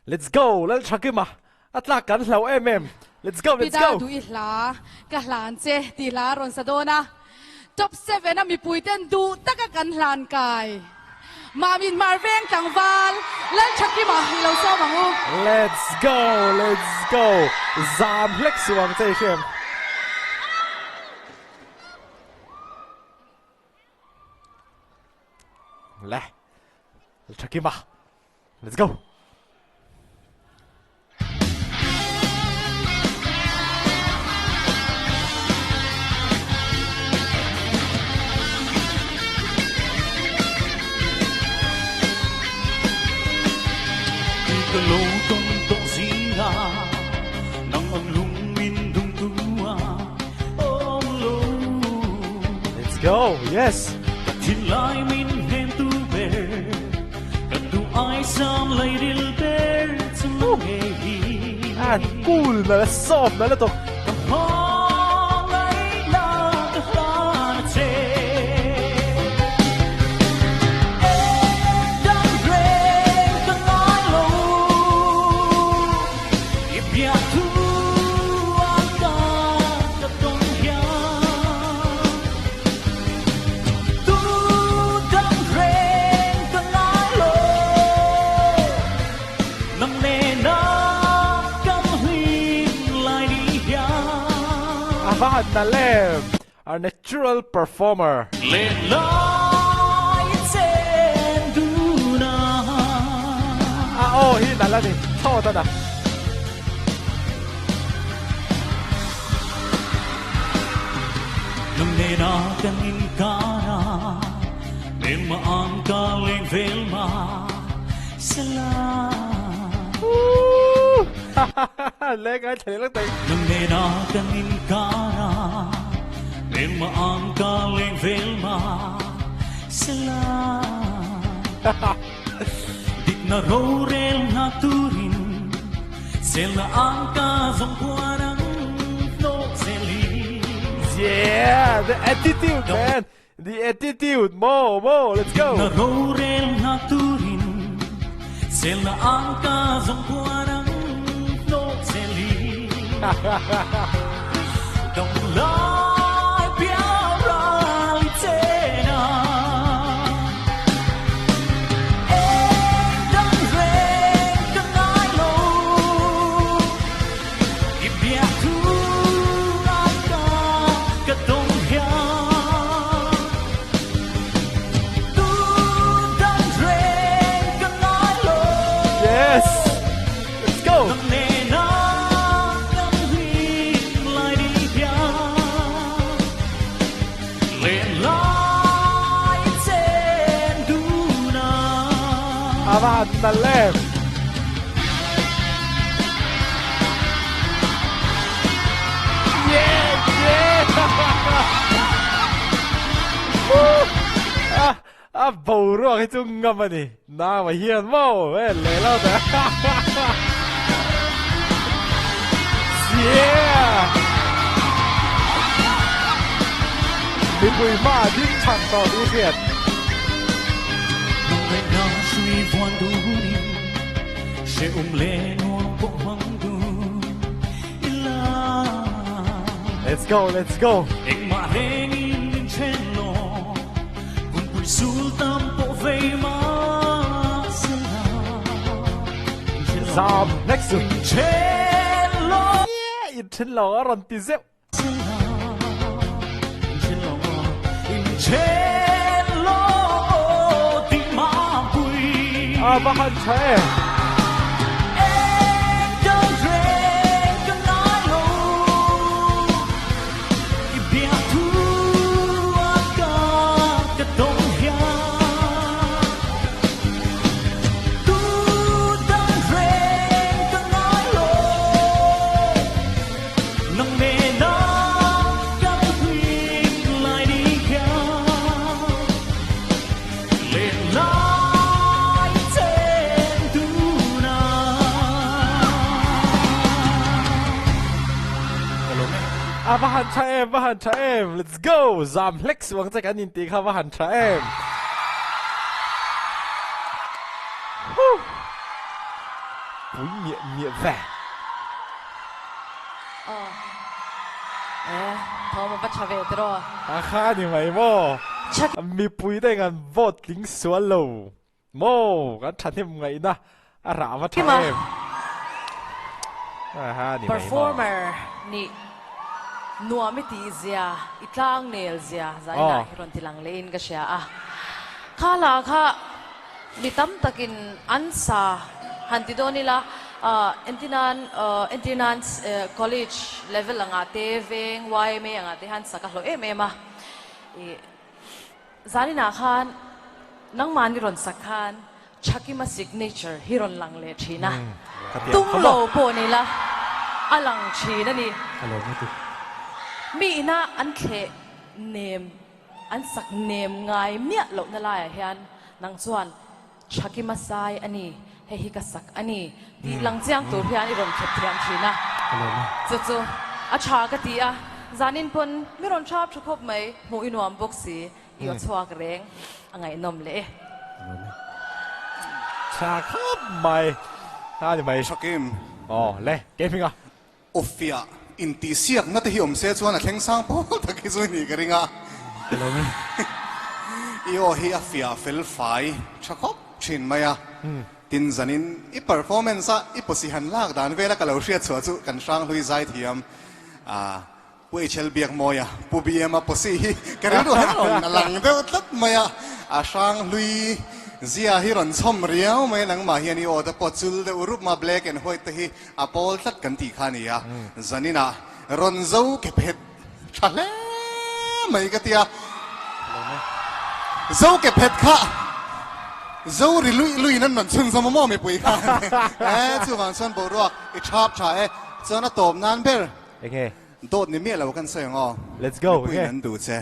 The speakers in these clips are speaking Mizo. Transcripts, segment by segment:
Let's go Lalthakima a tlak kan hlau em em Let's go let's go. Pida duh i hla ka hlan che tih hla a rawn sa dawn a, Top seven a mipui ten duh taka kan hlan kai. Mamin Hmar veng tlangval Lalthakima i lo sawm ang u. Let's go let's go zam hlek suh ang che i hriam. Le Lalthakima Let's go. Let's go. Yes. An cool na la soft na lutuk. A va han na lem, a natural performer. A aw hi nalh a ni, chawt a na. Leng ngai thei lak thei. Yeah, the attitude man, the attitude, mo mo, let's go. Yes! Let's go! A va han nalh em! Yeah! Yeah! A a boruak hi chu ngam a ni. Nau a hian maw e leh lo ta. Yeah! Mipui hma ding chhan tawh tih hriat. Let's go, let's go. Zam next. Yeah, in then lo a rawn ti zeuh. A va han tha em. A va han tha em, va han tha em, let's go, zam hlek suang che kan intih kha va han tha em. Huh. pui miah miah ve. Aw e thawm a va tha ve tiraw. A kha a ni mai maw? Mipui te kan vote tling sual lo maw? Kan thahnem ngaihna a rah va tha em? A ha ni mai maw? Performer nih nuam i tih zia, i tlang nel zia zainah hi rawn ti lang leh in ka hria a. Kha la kha Mi tam takin an sa han ti dawn ila, entirnan entirnan college level angah te, veng yma angah te hian sak a hlawh em em a. Ih zaninah khan nangmahni rawn sak khan Thakima signature hi rawn lang leh thin a, tum lo pawh ni la a lang thin a ni. Mi ina an thleh nem. An sak nem ngai miah lohna laiah hian nang chuan Thakima sai a ni, hei hi ka sak a ni tih lang chiang tur hian i rawn khet thiam thin a. Chu chu a tha ka ti a, zanin pawn mi rawn thap tha khawp mai, hmuh i nuam bawk si, i aw chhuak reng a ngaihnawm leh e. Tha khawp mai, a ni mai. Thakim. Aw le, kei hming a. Awfiah intihsiakna te hi awm se chuan a thleng sang pawl tak hi chu ni ka ring a. I aw hi a fiah fel fai tha khawp thin mai a. Tin zanin i performance a i pawsi han lak dan vela ka lo hriat chhuah chu kan hranghlui zai thiam a Pu HL Biakmawia, Pu BM a pawsi hi ka rilru hian rawn a lang deuh tlat mai a. A hranghlui zia hi rawn chhawm riau mai a nangmah hian i aw te pawh chul deuh rup ma black and white te hi A pawl tlat kan tih kha a ni a, zaninah rawn zo ke phet tha hle mai ka ti a. Zo ke phet kha zo ri luih luihin an rawn chhunzawm a maw mipui kha e, chuvang chuan boruak i thap tha e, chuan a tawp nan ber Enge? Dawt ni miah lo kan sawi ang aw. Let's go. Mipuiin an duh che.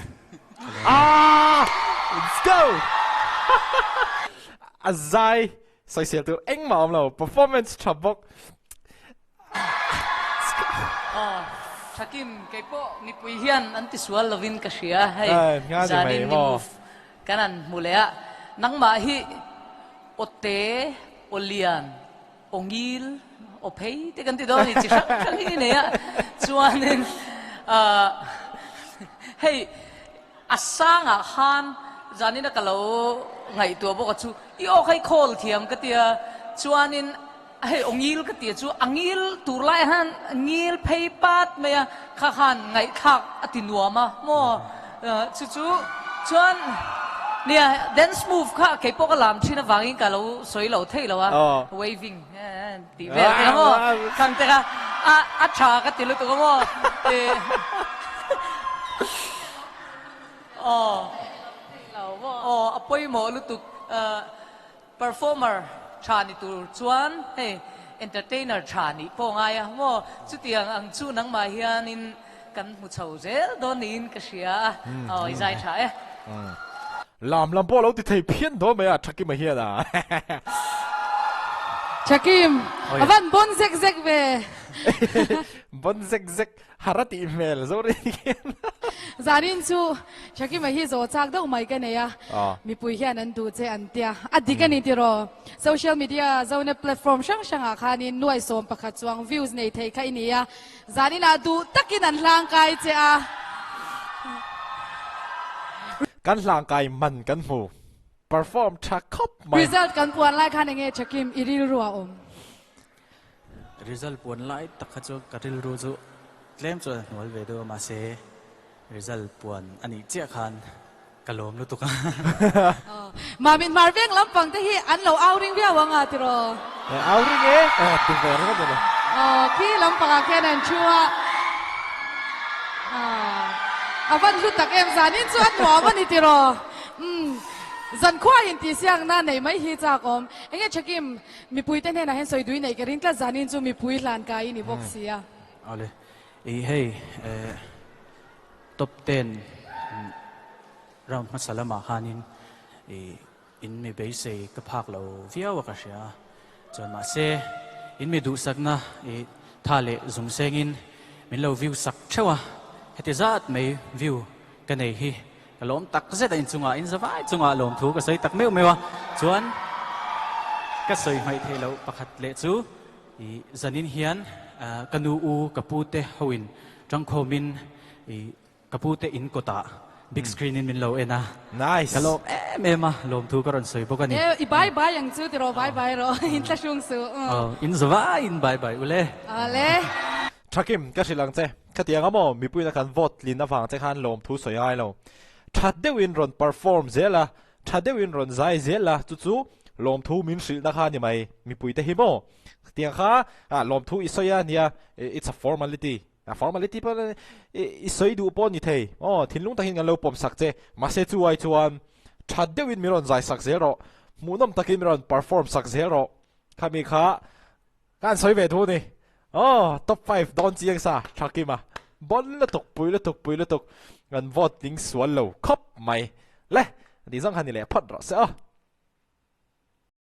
Ah! Let's go! A zai Sawisel tur engmah awm lo, performance tha bawk. Aw, Thakim, kei pawh mipui hian an tisual lovin ka hria hei, zanin ni move kan han hmu leh a, nangmah hi aw te, aw lian, aw ngil, aw phei te kan ti dawn a ni, chi hrang hrang hi i nei a, chuanin ah hei A sangah khan zanin a ka lo ngaihtuah bawk a chu i aw kha i call thiam ka tia chuanin hei aw ngil ka tia chu a ngil tur lai ah khan ngil phei pat mai a kha khan ngaihthlak a ti nuam a maw chu chu chuan nia dance move kha kei pawh ka lam thin avangin ka lo sawi lo thei lo a waving tih vel te kha maw khang te kha a a tha ka ti lutuk a maw aw aw a pawimawh lutuk performer tha ni tur chuan hei entertainer tha nih pawh ngai a maw chutiang ang chu nangmah hianin kan hmu chho zel dawn niin ka hria a aw i zai tha e. Lam lam pawh a lo ti thei phian dawn mai a Thakima hian a. Thakim, a van bon zek zek ve. Bon zek zek, har a tih hmel zo ri hian. Zanin chu Thakima hi zawh chak deuh mai ka nei a, mipui hian an duh che an tia, a dik a ni tiraw? Social media zone platform hrang hrangah khanin nuai 11 chuang views nei thei kha i ni a, Zaninah duh takin an hlangkai che a. Kan hlangkai man kan hmu. Perform tha khawp mai. Result kan puan lai khan enge Thakim i rilru a awm? Result puan lai tak kha chu ka rilru chu tlem chuan a hnual ve deuh a mahse result puan a nih chiah khan ka lawm lutuk a. Mamit hmar veng lampang te hi an lo au ring viau ang a tiraw? Au ring e, ti ve ringawt a ni. Aw khi lampang ah khian an thu a, a van hlu tak em zanin chu a nuam a ni tiraw? Umm zankhua in tih siakna nei mai hi chak awm. Enge Thakim mipui te hnenah hian sawi dui neih ka ring tlat zanin chu mipui hlan kai i ni bawk si a. Awle i hei eh. Top ten round hmasa lamah khanin ih in mi beisei ka phak lo viau a ka hria a, chuan mahse in mi duhsakna ih tha leh zung sengin min lo view sak theuh a, heti zat mai view ka nei hi ka lawm tak zet a inchungah in zavai chungah lawmthu ka sawi tak meuh meuh a, chuan ka sawi hmaih theih loh pakhat leh chu. I zanin hian ka nu u ka pu te hoin tangkhawmin i ka pu te in kawtah big screen in min lo en a. Nice. Ka lawm em em a, lawmthu ka rawn sawi bawk a ni. E, i bye bye ang chu tiraw, bye bye rawh, in thlahrung suh. Aw, in zavai in bye bye ule. Awle. Thakim, ka hrilh ang che. Khatiang a maw, mipuina kan vote tlin avang che khan lawmthu sawi ngai lo. Tha deuhin rawn perform zel a, tha deuhin rawn zai zel a, chu chu lawmthu min hrilhna kha a ni mai. Mipuite hi maw, khatiang kha lawmthu i sawi a nia, it's a formality. A formality pawh i sawi duh pawh a ni thei. Aw, thinlung takin kan lo pawm sak che. Mahse chu ai chuan tha deuhin min rawn zai sak zel rawh. Hmuhnawm takin min rawn perform sak zel rawh. Khami kha ka han sawi ve thu a ni. Aw, top five dawn chiang sa Thakima. Bon lutuk, pui lutuk, pui lutuk. Kan vote tling sual lo khawp mai. Le, tih zawng kha ni leh phawt rawh se aw.